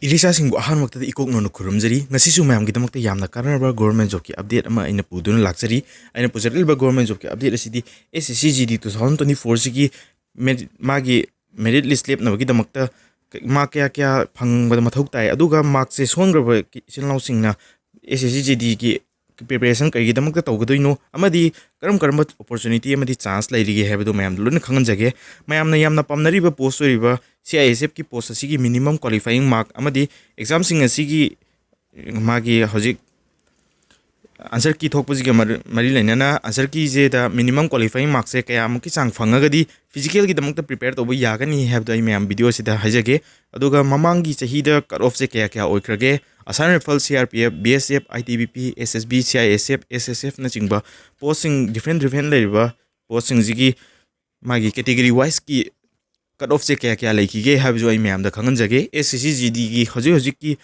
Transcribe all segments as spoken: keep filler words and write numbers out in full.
ꯏꯂꯤꯁꯥꯁꯤꯡꯕꯨ ꯑꯍꯥꯟꯕꯃꯛꯇꯗ ꯏꯀꯣꯛ ꯅꯧꯅ ꯈꯨꯔꯨꯝꯖꯔꯤ꯫ ꯉꯁꯤꯁꯨ ꯃꯌꯥꯝꯒꯤꯗꯃꯛꯇ ꯌꯥꯝꯅ ꯀꯥꯟꯅꯔꯕ ꯒꯣꯔꯃꯦꯟ ꯖꯣꯕꯀꯤ ꯑꯞꯗꯦꯠ ꯑꯃ ꯑꯩꯅ ꯄꯨꯗꯨꯅ ꯂꯥꯛꯆꯔꯤ꯫ ꯑꯩꯅ ꯄꯨꯖꯔꯛꯂꯤꯕ ꯒꯣꯔꯃꯦꯟ ꯖꯣꯕꯀꯤ ꯑꯞꯗꯦꯠ ꯑꯁꯤꯗꯤ S S C G D two thousand twenty four ꯁꯤꯒꯤ ꯃꯦꯔꯤ-, ꯃꯥꯒꯤ ꯃꯦꯔꯤꯠ ꯂꯤꯁ ꯂꯦꯞꯅꯕꯒꯤꯗꯃꯛꯇ ꯃꯥꯔꯛ ꯀꯌꯥ ꯀꯌꯥ ꯐꯪꯕꯗ ꯃꯊꯧ ꯇꯥꯏ, ꯑꯗꯨꯒ ꯃꯥꯔꯛꯁꯦ ꯁꯣꯟꯈ꯭ꯔꯕ ꯏꯆꯤꯜ ꯏꯅꯥꯎꯁꯤꯡꯅ S S C G Dꯒꯤ ꯄ꯭ꯔꯤꯄꯦꯔꯦꯁꯟ ꯀꯔꯤꯒꯤꯗꯃꯛꯇ ꯇꯧꯒꯗꯣꯏꯅꯣ ꯑꯃꯗꯤ ꯀꯔꯝ ꯀꯔꯝꯕ ꯑꯣꯄꯣꯔꯆꯨꯅꯤꯇꯤ ꯑꯃꯗꯤ ꯆꯥꯟꯁ ꯂꯩꯔꯤꯒꯦ ꯍꯥꯏꯕꯗꯨ ꯃꯌꯥꯝꯗ ꯂꯣꯏꯅ ꯈꯪꯍꯟꯖꯒꯦ꯫ ꯃꯌꯥꯝꯅ ꯌꯥꯝꯅ ꯄꯥꯝꯅꯔꯤꯕ ꯄꯣꯁ ꯑꯣꯏꯔꯤꯕ C I S Fꯀꯤ ꯄꯣꯁ ꯑꯁꯤꯒꯤ ꯃꯤꯅꯤꯃꯝ ꯀ꯭ꯋꯥꯂꯤꯐꯥꯏꯌꯤꯡ ꯃꯥꯔꯛ ꯑꯃꯗꯤ ꯑꯦꯛꯖꯥꯝꯁꯤꯡ ꯑꯁꯤꯒꯤ ꯃꯥꯒꯤ ꯍꯧꯖꯤꯛ ꯑꯟꯁꯔ ꯀꯤ ꯊꯣꯛꯄꯁꯤꯒ ꯃꯔꯤ, ꯃꯔꯤ ꯂꯩꯅꯅ ꯑꯟꯁꯔ ꯀꯤꯁꯤꯗ ꯃꯤꯅꯤꯃꯝ ꯀ꯭ꯋꯥꯂꯤꯐꯥꯏꯌꯤꯡ ꯃꯥꯔꯛꯁꯦ ꯀꯌꯥꯃꯨꯛꯀꯤ ꯆꯥꯡ ꯐꯪꯉꯒꯗꯤ ꯐꯤꯖꯤꯀꯦꯜꯒꯤꯗꯃꯛꯇ ꯄ꯭ꯔꯤꯄꯦꯌꯔ ꯇꯧꯕ ꯌꯥꯒꯅꯤ ꯍꯥꯏꯕꯗꯣ ꯑꯩ ꯃꯌꯥꯝ ꯚꯤꯗꯤꯑꯣꯁꯤꯗ ꯍꯥꯏꯖꯒꯦ꯫ ꯑꯗꯨꯒ ꯃꯃꯥꯡꯒꯤ ꯆꯍꯤꯗ ꯀꯠ ꯑꯣꯐꯁꯦ ꯀꯌꯥ ꯀꯌꯥ ꯑꯣꯏꯈ꯭ꯔꯒꯦ, Assam Rifle, C R P F, B S F, I T B P, S S B, C I S F, S S F ꯅꯆꯤꯡꯕ ꯄꯣꯁꯁꯤꯡ, ꯗꯤꯐ꯭ꯔꯦꯟ ꯗꯤꯐ꯭ꯔꯦꯟ ꯂꯩꯔꯤꯕ ꯄꯣꯁꯁꯤꯡꯁꯤꯒꯤ ꯃꯥꯒꯤ ꯀꯦꯇꯦꯒꯣꯔꯤ ꯋꯥꯏꯁꯀꯤ ꯀꯠ ꯑꯣꯐꯁꯦ ꯀꯌꯥ ꯀꯌꯥ ꯂꯩꯈꯤꯒꯦ ꯍꯥꯏꯕꯁꯨ ꯑꯩ ꯃꯌꯥꯝꯗ ꯈꯪꯍꯟꯖꯒꯦ꯫ S S C G Dꯒꯤ ꯍꯧꯖꯤꯛ ꯍꯧꯖꯤꯛꯀꯤ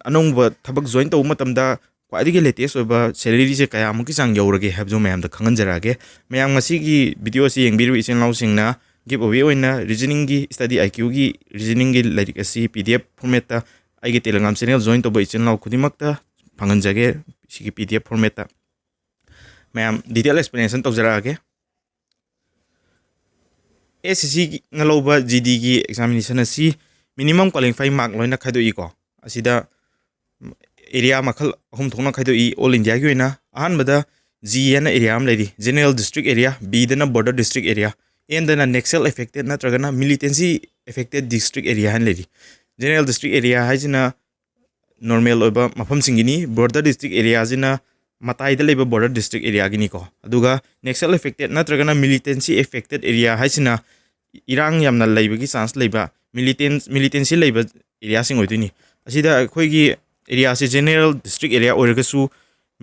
ꯑꯅꯧꯕ ꯊꯕꯛ ꯖꯣꯏꯟ ꯇꯧꯕ ꯃꯇꯝꯗ ꯈ꯭ꯋꯥꯏꯗꯒꯤ ꯂꯦꯇꯦꯁ ꯑꯣꯏꯕ ꯁꯦꯂꯔꯤꯁꯦ ꯀꯌꯥꯃꯨꯛꯀꯤ ꯆꯥꯡ ꯌꯧꯔꯒꯦ ꯍꯥꯏꯕꯁꯨ ꯃꯌꯥꯝꯗ ꯈꯪꯍꯟꯖꯔꯛꯑꯒꯦ꯫ ꯃꯌꯥꯝ ꯉꯁꯤꯒꯤ ꯚꯤꯗꯤꯑꯣ ꯑꯁꯤ ꯌꯦꯡꯕꯤꯔꯤꯕ ꯏꯆꯤꯜ ꯏꯅꯥꯎꯁꯤꯡꯅ ꯒꯤꯐ ꯑꯋꯦ ꯑꯣꯏꯅ ꯔꯤꯖꯅꯤꯡꯒꯤ, ꯁ꯭ꯇꯗꯤ I Qꯒꯤ ꯔꯤꯖꯅꯤꯡꯒꯤ ꯂꯥꯏꯔꯤꯛ ꯑꯁꯤ P D F ꯐꯣꯔꯃꯦꯠꯇ ꯑꯩꯒꯤ ꯇꯦꯂꯦꯒ꯭ꯔꯥꯝ ꯆꯦꯅꯦꯜ ꯖꯣꯏꯟ ꯇꯧꯕ ꯏꯆꯤꯜ ꯏꯅꯥꯎ ꯈꯨꯗꯤꯡꯃꯛꯇ ꯐꯪꯍꯟꯖꯒꯦ꯫ ꯁꯤꯒꯤ P D F ꯐꯣꯔꯃꯦꯠꯇ ꯃꯌꯥꯝ ꯗꯤꯇꯦꯜ ꯑꯦꯛꯁꯄ꯭ꯂꯦꯅꯦꯁꯟ ꯇꯧꯖꯔꯛꯑꯒꯦ꯫ S S C ꯅ ꯂꯧꯕ G Dꯒꯤ ꯑꯦꯛꯖꯥꯃꯤꯅꯦꯁꯟ ꯑꯁꯤ ꯃꯤꯅꯤꯃꯝ ꯀ꯭ꯋꯥꯂꯤꯐꯥꯏ ꯃꯥꯔꯛ ꯂꯣꯏꯅ ꯈꯥꯏꯗꯣꯛꯏꯀꯣ꯫ ꯑꯁꯤꯗ ꯑꯦꯔꯤꯌꯥ ꯃꯈꯜ ꯑꯍꯨꯝ ꯊꯣꯛꯅ ꯈꯥꯏꯗꯣꯛꯏ ꯑꯣꯜ ꯏꯟꯗꯤꯌꯥꯒꯤ ꯑꯣꯏꯅ꯫ ꯑꯍꯥꯟꯕꯗ G ꯍꯥꯏꯅ ꯑꯦꯔꯤꯌꯥ ꯑꯃ ꯂꯩꯔꯤ, ꯖꯦꯅꯔꯦꯜ ꯗꯤꯁꯇ꯭ꯔꯤꯛ ꯑꯦꯔꯤꯌꯥ, Bꯗꯅ ꯕꯣꯔꯗꯔ ꯗꯤꯁꯇ꯭ꯔꯤꯛ ꯑꯦꯔꯤꯌꯥ, Nꯗꯅ ꯅꯦꯛꯁꯦꯜ ꯑꯦꯐꯦꯛꯇꯦꯠ ꯅꯠꯇ꯭ꯔꯒꯅ ꯃꯤꯂꯤꯇꯦꯟꯁꯤ ꯑꯦꯐꯦꯛꯇꯦꯠ ꯗꯤꯁꯇ꯭ꯔꯤꯛ ꯑꯦꯔꯤꯌꯥ ꯍꯥꯏꯅ ꯂꯩꯔꯤ꯫ ꯖꯦꯅꯔꯦꯜ ꯗꯤꯁꯇ꯭ꯔꯤꯛ ꯑꯦꯔꯤꯌꯥ ꯍꯥꯏꯁꯤꯅ ꯅꯣꯔꯃꯦꯜ ꯑꯣꯏꯕ ꯃꯐꯝꯁꯤꯡꯒꯤꯅꯤ꯫ ꯕꯣꯔꯗꯔ ꯗꯤꯁꯇ꯭ꯔꯤꯛ ꯑꯦꯔꯤꯌꯥꯁꯤꯅ ꯃꯇꯥꯏꯗ ꯂꯩꯕ ꯕꯣꯔꯗꯔ ꯗꯤꯁꯇ꯭ꯔꯤꯛ ꯑꯦꯔꯤꯌꯥꯒꯤꯅꯤꯀꯣ꯫ ꯑꯗꯨꯒ ꯅꯦꯛꯁꯦꯜ ꯑꯦꯐꯦꯛꯇꯦꯠ ꯅꯠꯇ꯭ꯔꯒꯅ ꯃꯤꯂꯤꯇꯦꯟꯁꯤ ꯑꯦꯐꯦꯛꯇꯦꯠ ꯑꯦꯔꯤꯌꯥ ꯍꯥꯏꯁꯤꯅ ꯏꯔꯥꯡ ꯌꯥꯝꯅ ꯂꯩꯕꯒꯤ ꯆꯥꯟꯁ ꯂꯩꯕ, ꯃꯤꯂꯤꯇꯦꯟ-, ꯃꯤꯂꯤꯇꯦꯟꯁꯤ ꯂꯩꯕ ꯑꯦꯔꯤꯌꯥꯁꯤꯡ ꯑꯣꯏꯗꯣꯏꯅꯤ꯫ ꯑꯁꯤꯗ ꯑꯩꯈꯣꯏꯒꯤ ꯑꯦꯔꯤꯌꯥꯁꯤ ꯖꯦꯅꯔꯦꯜ ꯗꯤꯁꯇ꯭ꯔꯤꯛ ꯑꯦꯔꯤꯌꯥ ꯑꯣꯏꯔꯒꯁꯨ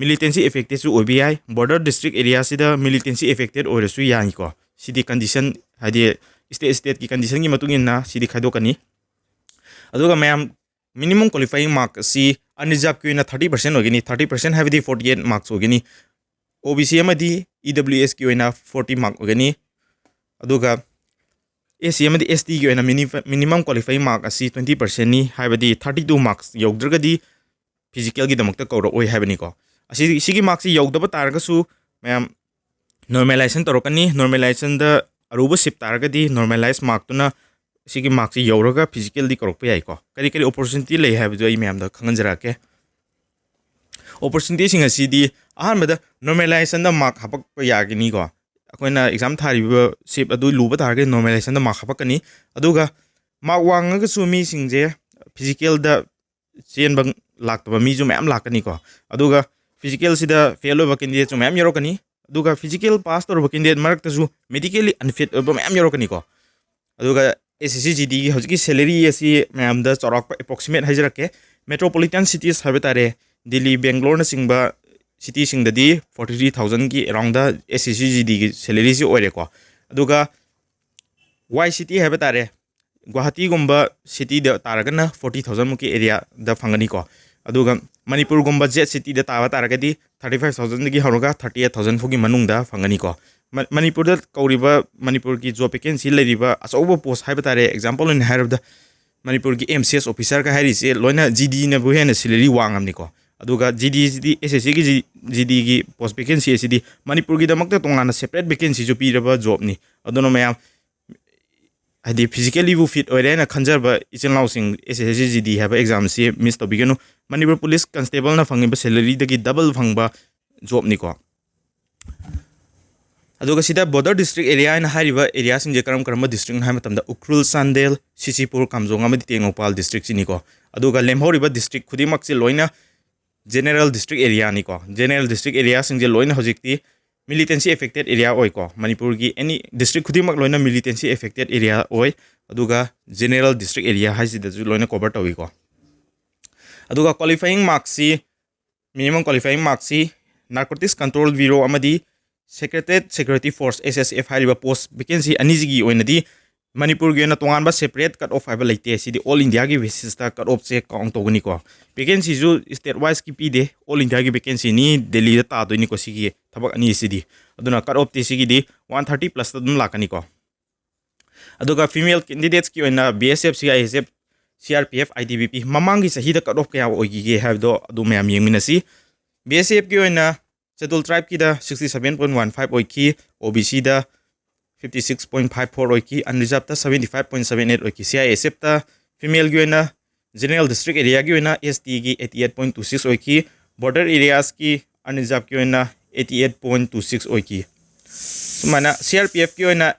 ꯃꯤꯂꯤꯇꯦꯟꯁꯤ ꯑꯦꯐꯦꯛꯇꯦꯠꯁꯨ ꯑꯣꯏꯕ ꯌꯥꯏ꯫ ꯕꯣꯔꯗꯔ ꯗꯤꯁꯇ꯭ꯔꯤꯛ ꯑꯦꯔꯤꯌꯥꯁꯤꯗ ꯃꯤꯂꯤꯇꯦꯟꯁꯤ ꯑꯦꯐꯦꯛꯇꯦꯠ ꯑꯣꯏꯔꯁꯨ ꯌꯥꯏꯀꯣ꯫ ꯁꯤꯗꯤ ꯀꯟꯗꯤꯁꯟ, ꯍꯥꯏꯗꯤ ꯁ꯭ꯇꯦꯠ ꯁ꯭ꯇꯦꯠꯀꯤ ꯀꯟꯗꯤꯁꯟꯒꯤ ꯃꯇꯨꯡ ꯏꯟꯅ ꯁꯤꯗꯤ ꯈꯥꯏꯗꯣꯛꯀꯅꯤ꯫ ꯑꯗꯨꯒ ꯃꯌꯥꯝ, ꯃꯤꯅꯤꯃꯝ ꯀ꯭ꯋꯥꯂꯤꯐꯥꯏꯌꯤꯡ ꯃꯥꯔꯛ ꯑꯁꯤ ꯑꯟꯔꯤꯖꯥꯔꯕꯀꯤ ꯑꯣꯏꯅ ꯊꯥꯔꯇꯤ ꯄꯥꯔꯁꯦꯟ ꯑꯣꯏꯒꯅꯤ, ꯊꯥꯔꯇꯤ ꯄꯥꯔꯁꯦꯟ ꯍꯥꯏꯕꯗꯤ ꯐꯣꯔꯇꯤ ꯑꯩꯠ ꯃꯥꯔꯛꯁ ꯑꯣꯏꯒꯅꯤ꯫ O B C ꯑꯃꯗꯤ E W Sꯀꯤ ꯑꯣꯏꯅ ꯐꯣꯔꯇꯤ ꯃꯥꯔꯛ ꯑꯣꯏꯒꯅꯤ꯫ ꯑꯗꯨꯒ ꯑꯦꯁ ꯁꯤ ꯑꯃꯗꯤ ꯑꯦꯁ ꯇꯤꯒꯤ ꯑꯣꯏꯅ minimum qualifying mark ꯑꯁꯤ twenty percentꯅꯤ, ꯍꯥꯏꯕꯗꯤ thirty two marks ꯌꯧꯗ꯭ꯔꯒꯗꯤ physicalꯒꯤꯗꯃꯛꯇ ꯀꯧꯔꯛꯑꯣꯏ ꯍꯥꯏꯕꯅꯤꯀꯣ꯫ ꯑꯁꯤ, ꯁꯤꯒꯤ markꯁꯤ ꯌꯧꯗꯕ ꯇꯥꯔꯒꯁꯨ ꯃꯌꯥꯝ normalization ꯇꯧꯔꯛꯀꯅꯤ꯫ Normalizationꯗ ꯑꯔꯨꯕ seat ꯇꯥꯔꯒꯗꯤ normalize markꯇꯨꯅ ꯁꯤꯒꯤ markꯁꯤ ꯌꯧꯔꯒ physicalꯗꯤ ꯀꯧꯔꯛꯄ ꯌꯥꯏꯀꯣ꯫ ꯀꯔꯤ ꯀꯔꯤ opportunity ꯂꯩ ꯍꯥꯏꯕꯗꯨ ꯑꯩ ꯃꯌꯥꯝꯗ ꯈꯪꯍꯟꯖꯔꯛꯀꯦ꯫ Opportunityꯁꯤꯡ ꯑꯁꯤꯗꯤ ꯑꯍꯥꯟꯕꯗ normalizationꯗ mark ꯍꯥꯄꯛꯄ ꯌꯥꯒꯅꯤꯀꯣ꯫ ꯑꯩꯈꯣꯏꯅ exam ꯊꯥꯔꯤꯕ seat ꯑꯗꯨ ꯂꯨꯕ ꯇꯥꯔꯒꯗꯤ normalizationꯗ mark ꯍꯥꯄꯛꯀꯅꯤ꯫ ꯑꯗꯨꯒ mark ꯋꯥꯡꯉꯒꯁꯨ ꯃꯤꯁꯤꯡꯁꯦ physicalꯗ ꯆꯦꯟꯕ ꯂꯥꯛꯇꯕ ꯃꯤꯁꯨ ꯃꯌꯥꯝ ꯂꯥꯛꯀꯅꯤꯀꯣ꯫ ꯑꯗꯨꯒ physicalꯁꯤꯗ fail ꯑꯣꯏꯕ candidateꯁꯨ ꯃꯌꯥꯝ ꯌꯥꯎꯔꯛꯀꯅꯤ꯫ ꯑꯗꯨꯒ physical pass ꯇꯧꯔꯕ candidate ꯃꯔꯛꯇꯁꯨ medically unfit ꯑꯣꯏꯕ ꯃꯌꯥꯝ ꯌꯥꯎꯔꯛꯀꯅꯤꯀꯣ꯫ ꯑꯗꯨꯒ ꯑꯦꯁ ꯑꯦꯁ ꯁꯤ ꯖꯤ ꯗꯤꯒꯤ ꯍꯧꯖꯤꯛꯀꯤ salary ꯑꯁꯤ ꯃꯌꯥꯝꯗ ꯆꯥꯎꯔꯥꯛꯄ approximate ꯍꯥꯏꯖꯔꯛꯀꯦ꯫ Metropolitan cities ꯍꯥꯏꯕ ꯇꯥꯔꯦ, ꯗꯤꯜꯂꯤ, ꯕꯦꯡꯒ꯭ꯂꯣꯔꯅꯆꯤꯡꯕ cityꯁꯤꯡꯗꯗꯤ forty three thousandꯒꯤ aroundꯗ ꯑꯦꯁ ꯑꯦꯁ ꯁꯤ ꯖꯤ ꯗꯤꯒꯤ salaryꯁꯤ ꯑꯣꯏꯔꯦꯀꯣ꯫ ꯑꯗꯨꯒ Y city ꯍꯥꯏꯕ ꯇꯥꯔꯦ, ꯒꯨꯋꯥꯍꯥꯇꯤꯒꯨꯝꯕ cityꯗ ꯇꯥꯔꯒꯅ forty thousand ꯃꯨꯛꯀꯤ areaꯗ ꯐꯪꯒꯅꯤꯀꯣ꯫ ꯑꯗꯨꯒ ꯃꯅꯤꯄꯨꯔꯒꯨꯝꯕ Z cityꯗ ꯇꯥꯕ ꯇꯥꯔꯒꯗꯤ thirty five thousandꯗꯒꯤ ꯍꯧꯔꯒ thirty eight thousand ꯐꯥꯎꯒꯤ ꯃꯅꯨꯡꯗ ꯐꯪꯒꯅꯤꯀꯣ꯫ ꯃ-, ꯃꯅꯤꯄꯨꯔꯗ ꯀꯧꯔꯤꯕ, ꯃꯅꯤꯄꯨꯔꯒꯤ job vacancy ꯂꯩꯔꯤꯕ ꯑꯆꯧꯕ post ꯍꯥꯏꯕ ꯇꯥꯔꯦ, example ꯑꯣꯏꯅ ꯍꯥꯏꯔꯕꯗ ꯃꯅꯤꯄꯨꯔꯒꯤ M C S officerꯒ ꯍꯥꯏꯔꯤꯁꯦ ꯂꯣꯏꯅ G Dꯅꯕꯨ ꯍꯦꯟꯅ salary ꯋꯥꯡꯉꯝꯅꯤꯀꯣ꯫ ꯑꯗꯨꯒ G Dꯁꯤꯗꯤ, S S Cꯒꯤ G-, G Dꯒꯤ post vacancy ꯑꯁꯤꯗꯤ ꯃꯅꯤꯄꯨꯔꯒꯤꯗꯃꯛꯇ ꯇꯣꯉꯥꯟꯅ separate vacancyꯁꯨ ꯄꯤꯔꯕ jobꯅꯤ꯫ ꯑꯗꯨꯅ ꯃꯌꯥꯝ, ꯍꯥꯏꯗꯤ physicallyꯕꯨ fit ꯑꯣꯏꯔꯦ ꯍꯥꯏꯅ ꯈꯟꯖꯕ ꯏꯆꯤꯜ ꯏꯅꯥꯎꯁꯤꯡ, S S C G D ꯍꯥꯏꯕ examꯁꯤ miss ꯇꯧꯕꯤꯒꯅꯨ꯫ ꯃꯅꯤꯄꯨꯔ ꯄꯨꯂꯤꯁ ꯀꯟꯁꯇꯦꯕꯜꯅ ꯐꯪꯉꯤꯕ salaryꯗꯒꯤ double ꯐꯪꯕ jobꯅꯤꯀꯣ꯫ ꯑꯗꯨꯒ ꯁꯤꯗ border district area ꯍꯥꯏꯅ ꯍꯥꯏꯔꯤꯕ areaꯁꯤꯡꯁꯦ ꯀꯔꯝ ꯀꯔꯝꯕ districtꯅꯣ ꯍꯥꯏꯕ ꯃꯇꯝꯗ ꯎꯈ꯭ꯔꯨꯜ, ꯆꯥꯟꯗꯦꯜ, ꯁꯤꯆꯤꯄꯨꯔ, ꯀꯥꯝꯖꯣꯡ ꯑꯃꯗꯤ ꯇꯦꯡꯅꯧꯄꯥꯜ districtꯁꯤꯅꯤꯀꯣ꯫ ꯑꯗꯨꯒ ꯂꯦꯝꯍꯧꯔꯤꯕ district ꯈꯨꯗꯤꯡꯃꯛꯁꯦ ꯂꯣꯏꯅ general district areaꯅꯤꯀꯣ꯫ General district areaꯁꯤꯡꯁꯦ ꯂꯣꯏꯅ ꯍꯧꯖꯤꯛꯇꯤ militancy affected area ꯑꯣꯏꯀꯣ꯫ ꯃꯅꯤꯄꯨꯔꯒꯤ any district ꯈꯨꯗꯤꯡꯃꯛ ꯂꯣꯏꯅ militancy affected area ꯑꯣꯏ꯫ ꯑꯗꯨꯒ general district area ꯍꯥꯏꯁꯤꯗꯁꯨ ꯂꯣꯏꯅ cover ꯇꯧꯏꯀꯣ꯫ ꯑꯗꯨꯒ qualifying markꯁꯤ, minimum qualifying markꯁꯤ Narcotics Control Bureau ꯑꯃꯗꯤ Secreted Security Force, S S F, ꯍꯥꯏꯔꯤꯕ post vacancy ꯑꯅꯤꯁꯤꯒꯤ ꯑꯣꯏꯅꯗꯤ ꯃꯅꯤꯄꯨꯔꯒꯤ ꯑꯣꯏꯅ ꯇꯣꯉꯥꯟꯕ separate cut off ꯍꯥꯏꯕ ꯂꯩꯇꯦ꯫ ꯁꯤꯗꯤ all Indiaꯒꯤ basisꯇ cut offꯁꯦ count ꯇꯧꯒꯅꯤꯀꯣ꯫ Vacancyꯁꯨ state wiseꯀꯤ ꯄꯤꯗꯦ, all Indiaꯒꯤ vacancyꯅꯤ, ꯗꯦꯜꯂꯤꯗ ꯇꯥꯗꯣꯏꯅꯤꯀꯣ ꯁꯤꯒꯤ ꯊꯕꯛ ꯑꯅꯤꯁꯤꯗꯤ꯫ ꯑꯗꯨꯅ cut offꯇꯤ ꯁꯤꯒꯤꯗꯤ one thirty plusꯇ ꯑꯗꯨꯝ ꯂꯥꯛꯀꯅꯤꯀꯣ꯫ ꯑꯗꯨꯒ female candidatesꯀꯤ ꯑꯣꯏꯅ B S F, C I S F, C R P F, I T B P ꯃꯃꯥꯡꯒꯤ ꯆꯍꯤꯗ cut off ꯀꯌꯥ ꯑꯣꯏꯈꯤꯒꯦ ꯍꯥꯏꯕꯗꯣ ꯑꯗꯨ ꯃꯌꯥꯝ ꯌꯦꯡꯃꯤꯟꯅꯁꯤ꯫ B S F ꯀꯤ ꯑꯣꯏꯅ scheduled tribeꯀꯤꯗ sixty seven point one five ꯑꯣꯏꯈꯤ, O B Cꯗ fifty six point five four ꯑꯣꯏꯈꯤ, unreservedꯇ seventy five point seven eight ꯑꯣꯏꯈꯤ, C I S Fꯇ femaleꯒꯤ ꯑꯣꯏꯅ general district areaꯒꯤ ꯑꯣꯏꯅ S Tꯒꯤ eighty eight point two six ꯑꯣꯏꯈꯤ, border areasꯀꯤ unreservedꯀꯤ ꯑꯣꯏꯅ eighty eight point two six ꯑꯣꯏꯈꯤ꯫ ꯁꯨꯃꯥꯏꯅ C R P Fꯀꯤ ꯑꯣꯏꯅ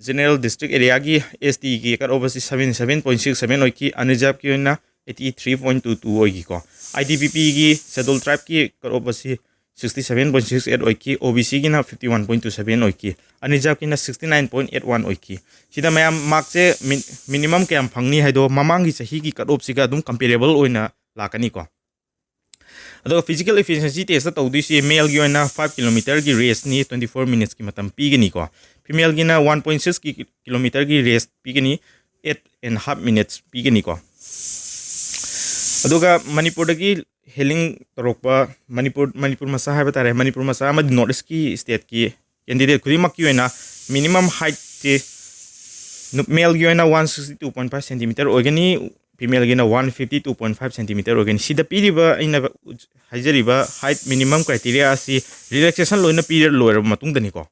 general district areaꯒꯤ S Tꯒꯤ cut off ꯑꯁꯤ seventy seven point six seven ꯑꯣꯏꯈꯤ, unreservedꯀꯤ ꯑꯣꯏꯅ eighty three point two two ꯑꯣꯏꯈꯤꯀꯣ꯫ I T B Pꯒꯤ scheduled tribeꯀꯤ cut off ꯑꯁꯤ sixty seven point six eight ꯑꯣꯏꯈꯤ, O B Cꯒꯤꯅ fifty one point two seven ꯑꯣꯏꯈꯤ, unreservedꯀꯤꯅ sixty nine point eight one ꯑꯣꯏꯈꯤ꯫ ꯁꯤꯗ ꯃꯌꯥꯝ markꯁꯦ minimum ꯀꯌꯥꯝ ꯐꯪꯅꯤ ꯍꯥꯏꯗꯣ ꯃꯃꯥꯡꯒꯤ ꯆꯍꯤꯒꯤ cut offꯁꯤꯒ ꯑꯗꯨꯝ comparable ꯑꯣꯏꯅ ꯂꯥꯛꯀꯅꯤꯀꯣ꯫ ꯑꯗꯨꯒ physical efficiency testꯇ ꯇꯧꯗꯣꯏꯁꯤ maleꯒꯤ ꯑꯣꯏꯅ five kilometerꯒꯤ raceꯅꯤ, twenty four minutesꯀꯤ ꯃꯇꯝ ꯄꯤꯒꯅꯤꯀꯣ꯫ Femaleꯒꯤꯅ one point six kilometerꯒꯤ race ꯄꯤꯒꯅꯤ, eight and half minutes ꯄꯤꯒꯅꯤꯀꯣ꯫ ꯑꯗꯨꯒ ꯃꯅꯤꯄꯨꯔꯗꯒꯤ hailing ꯇꯧꯔꯛꯄ ꯃꯅꯤꯄꯨꯔ, ꯃꯅꯤꯄꯨꯔ ꯃꯆꯥ ꯍꯥꯏꯕ ꯇꯥꯔꯦ, ꯃꯅꯤꯄꯨꯔ ꯃꯆꯥ ꯑꯃꯗꯤ North Eastꯀꯤ stateꯀꯤ candidate ꯈꯨꯗꯤꯡꯃꯛꯀꯤ ꯑꯣꯏꯅ minimum heightꯁꯤ maleꯒꯤ ꯑꯣꯏꯅ one sixty two point five centimeter ꯑꯣꯏꯒꯅꯤ, femaleꯒꯤꯅ one fifty two point five centimeter ꯑꯣꯏꯒꯅꯤ꯫ ꯁꯤꯗ ꯄꯤꯔꯤꯕ ꯑꯩꯅ ꯍꯥꯏꯖꯔꯤꯕ height minimum criteria ꯑꯁꯤ relaxation ꯂꯣꯏꯅ ꯄꯤꯔ ꯂꯣꯏꯔꯕ ꯃꯇꯨꯡꯗꯅꯤꯀꯣ꯫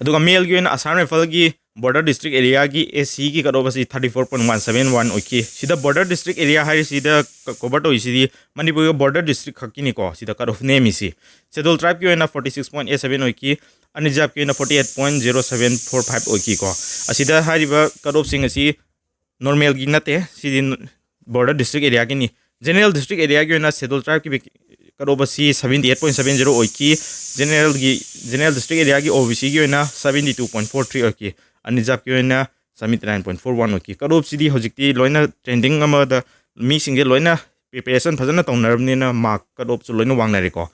ꯑꯗꯨꯒ maleꯒꯤ ꯑꯣꯏꯅ Assam Riflesꯒꯤ border district areaꯒꯤ S Cꯒꯤ cut off ꯑꯁꯤ thirty four point one seven one ꯑꯣꯏꯈꯤ꯫ ꯁꯤꯗ border district area ꯍꯥꯏꯔꯤꯁꯤꯗ cover ꯇꯧꯔꯤꯁꯤꯗꯤ ꯃꯅꯤꯄꯨꯔꯒꯤ border district ꯈꯛꯀꯤꯅꯤꯀꯣ꯫ ꯁꯤꯗ cut off ꯅꯦꯝꯃꯤꯁꯤ scheduled tribeꯀꯤ ꯑꯣꯏꯅ forty six point eight seven ꯑꯣꯏꯈꯤ, unreservedꯀꯤ ꯑꯣꯏꯅ forty eight point zero seven four five ꯑꯣꯏꯈꯤꯀꯣ꯫ ꯑꯁꯤꯗ ꯍꯥꯏꯔꯤꯕ cut offꯁꯤꯡ ꯑꯁꯤ normalꯒꯤ ꯅꯠꯇꯦ, ꯁꯤꯗꯤ border district areaꯒꯤꯅꯤ꯫ General district areaꯒꯤ ꯑꯣꯏꯅ scheduled tribeꯀꯤ cut off ꯑꯁꯤ seventy eight point seven zero ꯑꯣꯏꯈꯤ, generalꯒꯤ, general district areaꯒꯤ O B Cꯒꯤ ꯑꯣꯏꯅ seventy two point four three ꯑꯣꯏꯈꯤ, unreservedꯀꯤ ꯑꯣꯏꯅ seventy nine point four one ꯑꯣꯏꯈꯤ꯫ Cut offꯁꯤꯗꯤ ꯍꯧꯖꯤꯛꯇꯤ ꯂꯣꯏꯅ trending ꯑꯃꯗ ꯃꯤꯁꯤꯡꯁꯦ ꯂꯣꯏꯅ preparation ꯐꯖꯅ ꯇꯧꯅꯔꯕꯅꯤꯅ mark cut offꯁꯨ ꯂꯣꯏꯅ ꯋꯥꯡꯅꯔꯦꯀꯣ꯫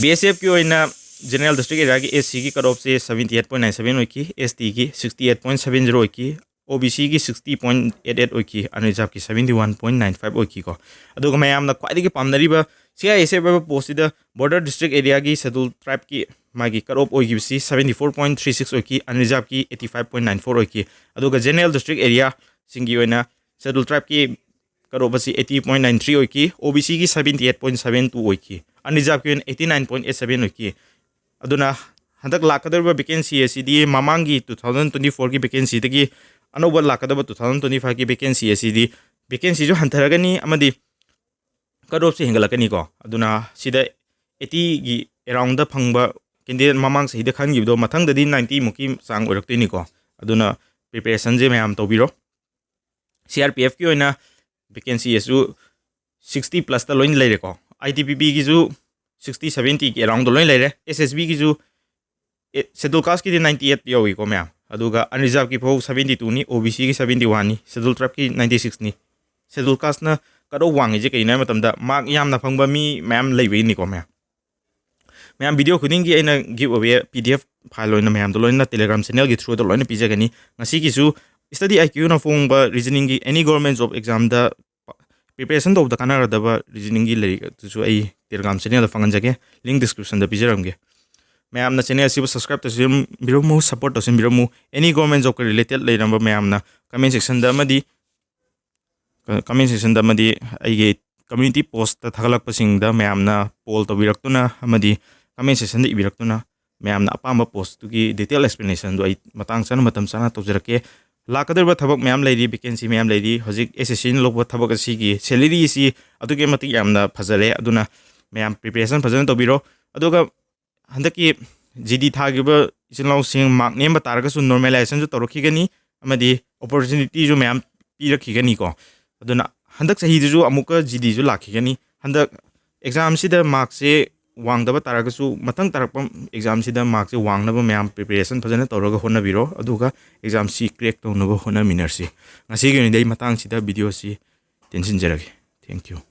B S Fꯀꯤ ꯑꯣꯏꯅ general district areaꯒꯤ S Cꯒꯤ cut offꯁꯦ seventy eight point nine seven ꯑꯣꯏꯈꯤ, S Tꯒꯤ sixty eight point seven zero ꯑꯣꯏꯈꯤ, O B Cꯒꯤ sixty point eight eight ꯑꯣꯏꯈꯤ, unreservedꯀꯤ seventy one point nine five ꯑꯣꯏꯈꯤꯀꯣ꯫ ꯑꯗꯨꯒ ꯃꯌꯥꯝꯅ ꯈ꯭ꯋꯥꯏꯗꯒꯤ ꯄꯥꯝꯅꯔꯤꯕ C I S F ꯍꯥꯏꯕ ꯄꯣꯁꯁꯤꯗ ꯕꯣꯔꯗꯔ ꯗꯤꯁꯇ꯭ꯔꯤꯛ ꯑꯦꯔꯤꯌꯥꯒꯤ ꯁꯦꯗꯨꯜ ꯇ꯭ꯔꯥꯏꯕꯀꯤ ꯃꯥꯒꯤ ꯀꯠ ꯑꯣꯐ ꯑꯣꯏꯈꯤꯕꯁꯤ seventy four point three six ꯑꯣꯏꯈꯤ, ꯑꯟꯔꯤꯖꯥꯔꯕꯀꯤ eighty five point nine four ꯑꯣꯏꯈꯤ꯫ ꯑꯗꯨꯒ ꯖꯦꯅꯔꯦꯜ ꯗꯤꯁꯇ꯭ꯔꯤꯛ ꯑꯦꯔꯤꯌꯥꯁꯤꯡꯒꯤ ꯑꯣꯏꯅ ꯁꯦꯗꯨꯜ ꯇ꯭ꯔꯥꯏꯕꯀꯤ ꯀꯠ ꯑꯣꯐ ꯑꯁꯤ eighty point nine three ꯑꯣꯏꯈꯤ, ꯑꯣ ꯕꯤ ꯁꯤꯒꯤ seventy eight point seven two ꯑꯣꯏꯈꯤ, ꯑꯟꯔꯤꯖꯥꯔꯕꯀꯤ ꯑꯣꯏꯅ eighty nine point eight seven ꯑꯣꯏꯈꯤ꯫ ꯑꯗꯨꯅ ꯍꯟꯗꯛ ꯂꯥꯛꯀꯗꯧꯔꯤꯕ ꯚꯦꯀꯦꯟꯁꯤ ꯑꯁꯤꯗꯤ ꯃꯃꯥꯡꯒꯤ two thousand twenty fourꯒꯤ ꯚꯦꯀꯦꯟꯁꯤꯗꯒꯤ ꯑꯅꯧꯕ ꯂꯥꯛꯀꯗꯕ two thousand twenty fiveꯀꯤ ꯚꯦꯀꯦꯟꯁꯤ ꯑꯁꯤꯗꯤ ꯚꯦꯀꯦꯟꯁꯤꯁꯨ ꯍꯟꯊꯔꯒꯅꯤ ꯑꯃꯗꯤ ꯀꯠ ꯑꯣꯐꯁꯦ ꯍꯦꯟꯒꯠꯂꯛꯀꯅꯤꯀꯣ꯫ ꯑꯗꯨꯅ ꯁꯤꯗ eightyꯒꯤ ꯑꯦꯔꯥꯎꯟꯗ ꯐꯪꯕ ꯀꯦꯟꯗꯤꯗꯦꯠ ꯃꯃꯥꯡ ꯆꯍꯤꯗ ꯈꯟꯈꯤꯕꯗꯣ ꯃꯊꯪꯗꯗꯤ ninetyꯃꯨꯛꯀꯤ ꯆꯥꯡ ꯑꯣꯏꯔꯛꯇꯣꯏꯅꯤꯀꯣ꯫ ꯑꯗꯨꯅ ꯄ꯭ꯔꯤꯄꯦꯔꯦꯁꯟꯁꯦ ꯃꯌꯥꯝ ꯇꯧꯕꯤꯔꯣ꯫ C R P Fꯀꯤ ꯑꯣꯏꯅ ꯚꯦꯀꯦꯟꯁꯤ ꯑꯁꯤꯁꯨ sixty plusꯇ ꯂꯣꯏꯅ ꯂꯩꯔꯦꯀꯣ꯫ I T B Pꯒꯤꯁꯨ sixty seventyꯒꯤ ꯑꯦꯔꯥꯎꯟꯗ ꯂꯣꯏꯅ ꯂꯩꯔꯦ꯫ S S Bꯒꯤꯁꯨ ꯁꯦꯗꯨꯜ ꯀꯥꯁꯀꯤꯗꯤ ninety eight ꯌꯧꯏꯀꯣ ꯃꯌꯥꯝ, ꯑꯗꯨꯒ ꯑꯟꯔꯤꯖꯥꯔꯕꯀꯤ ꯐꯥꯎ seventy twoꯅꯤ, ꯑꯣ ꯕꯤ ꯁꯤꯒꯤ seventy oneꯅꯤ, ꯁꯦꯗꯨꯜ ꯇ꯭ꯔꯥꯏꯕꯀꯤ ninety sixꯅꯤ꯫ ꯁꯦꯗꯨꯜ ꯀꯥꯁꯅ ꯀꯠ ꯑꯣꯐ ꯋꯥꯡꯉꯤꯁꯦ ꯀꯩꯅꯣ ꯍꯥꯏ ꯃꯇꯝꯗ ꯃꯥꯔꯛ ꯌꯥꯝꯅ ꯐꯪꯕ ꯃꯤ ꯃꯌꯥꯝ ꯂꯩꯕꯒꯤꯅꯤꯀꯣ ꯃꯌꯥꯝ꯫ ꯃꯌꯥꯝ ꯚꯤꯗꯤꯑꯣ ꯈꯨꯗꯤꯡꯒꯤ ꯑꯩꯅ ꯒꯤꯐ away P D F file ꯑꯣꯏꯅ ꯃꯌꯥꯝꯗ ꯂꯣꯏꯅ Telegram channelꯒꯤ throughꯗ ꯂꯣꯏꯅ ꯄꯤꯖꯒꯅꯤ꯫ ꯉꯁꯤꯒꯤꯁꯨ study IQꯅ ꯐꯣꯡꯕ reasoningꯒꯤ any government job examꯗ preparation ꯇꯧꯕꯗ ꯀꯥꯟꯅꯒꯗꯕ reasoningꯒꯤ ꯂꯥꯏꯔꯤꯛ ꯑꯗꯨꯁꯨ ꯑꯩ Telegram channelꯗ ꯐꯪꯍꯟꯖꯒꯦ, link descriptionꯗ ꯄꯤꯖꯔꯝꯒꯦ꯫ ꯃꯌꯥꯝꯅ channel ꯑꯁꯤꯕꯨ subscribe ꯇꯧꯁꯤꯟꯕꯤꯔꯝꯃꯨ, support ꯇꯧꯁꯤꯟꯕꯤꯔꯝꯃꯨ꯫ Any government jobꯀ related ꯂꯩꯔꯝꯕ ꯃꯌꯥꯝꯅ comment sectionꯗ ꯑꯃꯗꯤ comment sectionꯗ ꯑꯃꯗꯤ ꯑꯩꯒꯤ community postꯇ ꯊꯥꯒꯠꯂꯛꯄꯁꯤꯡꯗ ꯃꯌꯥꯝꯅ poll ꯇꯧꯕꯤꯔꯛꯇꯨꯅ ꯑꯃꯗꯤ comment sectionꯗ ꯏꯕꯤꯔꯛꯇꯨꯅ ꯃꯌꯥꯝꯅ ꯑꯄꯥꯝꯕ postꯇꯨꯒꯤ detail explanationꯗꯨ ꯑꯩ ꯃꯇꯥꯡ ꯆꯥꯅ ꯃꯇꯝ ꯆꯥꯅ ꯇꯧꯖꯔꯛꯀꯦ꯫ ꯂꯥꯛꯀꯗꯧꯔꯤꯕ ꯊꯕꯛ ꯃꯌꯥꯝ ꯂꯩꯔꯤ, vacancy ꯃꯌꯥꯝ ꯂꯩꯔꯤ꯫ ꯍꯧꯖꯤꯛ S S Cꯅ ꯂꯧꯕ ꯊꯕꯛ ꯑꯁꯤꯒꯤ salaryꯁꯤ ꯑꯗꯨꯛꯀꯤ ꯃꯇꯤꯛ ꯌꯥꯝꯅ ꯐꯖꯔꯦ꯫ ꯑꯗꯨꯅ ꯃꯌꯥꯝ preparation ꯐꯖꯅ ꯇꯧꯕꯤꯔꯣ꯫ ꯑꯗꯨꯒ ꯍꯟꯗꯛꯀꯤ G D ꯊꯥꯈꯤꯕ ꯏꯆꯤꯜ ꯏꯅꯥꯎꯁꯤꯡ ꯃꯥꯔꯛ ꯅꯦꯝꯕ ꯇꯥꯔꯒꯁꯨ normalizationꯁꯨ ꯇꯧꯔꯛꯈꯤꯒꯅꯤ ꯑꯃꯗꯤ opportunityꯁꯨ ꯃꯌꯥꯝ ꯄꯤꯔꯛꯈꯤꯒꯅꯤꯀꯣ꯫ ꯑꯗꯨꯅ ꯍꯟꯗꯛ ꯆꯍꯤꯗꯁꯨ ꯑꯃꯨꯛꯀ G Dꯁꯨ ꯂꯥꯛꯈꯤꯒꯅꯤ꯫ ꯍꯟꯗꯛ examꯁꯤꯗ ꯃꯥꯔꯛꯁꯦ ꯋꯥꯡꯗꯕ ꯇꯥꯔꯒꯁꯨ ꯃꯊꯪ ꯇꯥꯔꯛꯄ examꯁꯤꯗ ꯃꯥꯔꯛꯁꯦ ꯋꯥꯡꯅꯕ ꯃꯌꯥꯝ preparation ꯐꯖꯅ ꯇꯧꯔꯒ ꯍꯣꯠꯅꯕꯤꯔꯣ꯫ ꯑꯗꯨꯒ examꯁꯤ crack ꯇꯧꯅꯕ ꯍꯣꯠꯅꯃꯤꯟꯅꯔꯁꯤ꯫ ꯉꯁꯤꯒꯤ ꯑꯣꯏꯅꯗꯤ ꯑꯩ ꯃꯇꯥꯡꯁꯤꯗ videoꯁꯤ ꯇꯦꯟꯁꯤꯟꯖꯔꯒꯦ꯫ Thank you꯫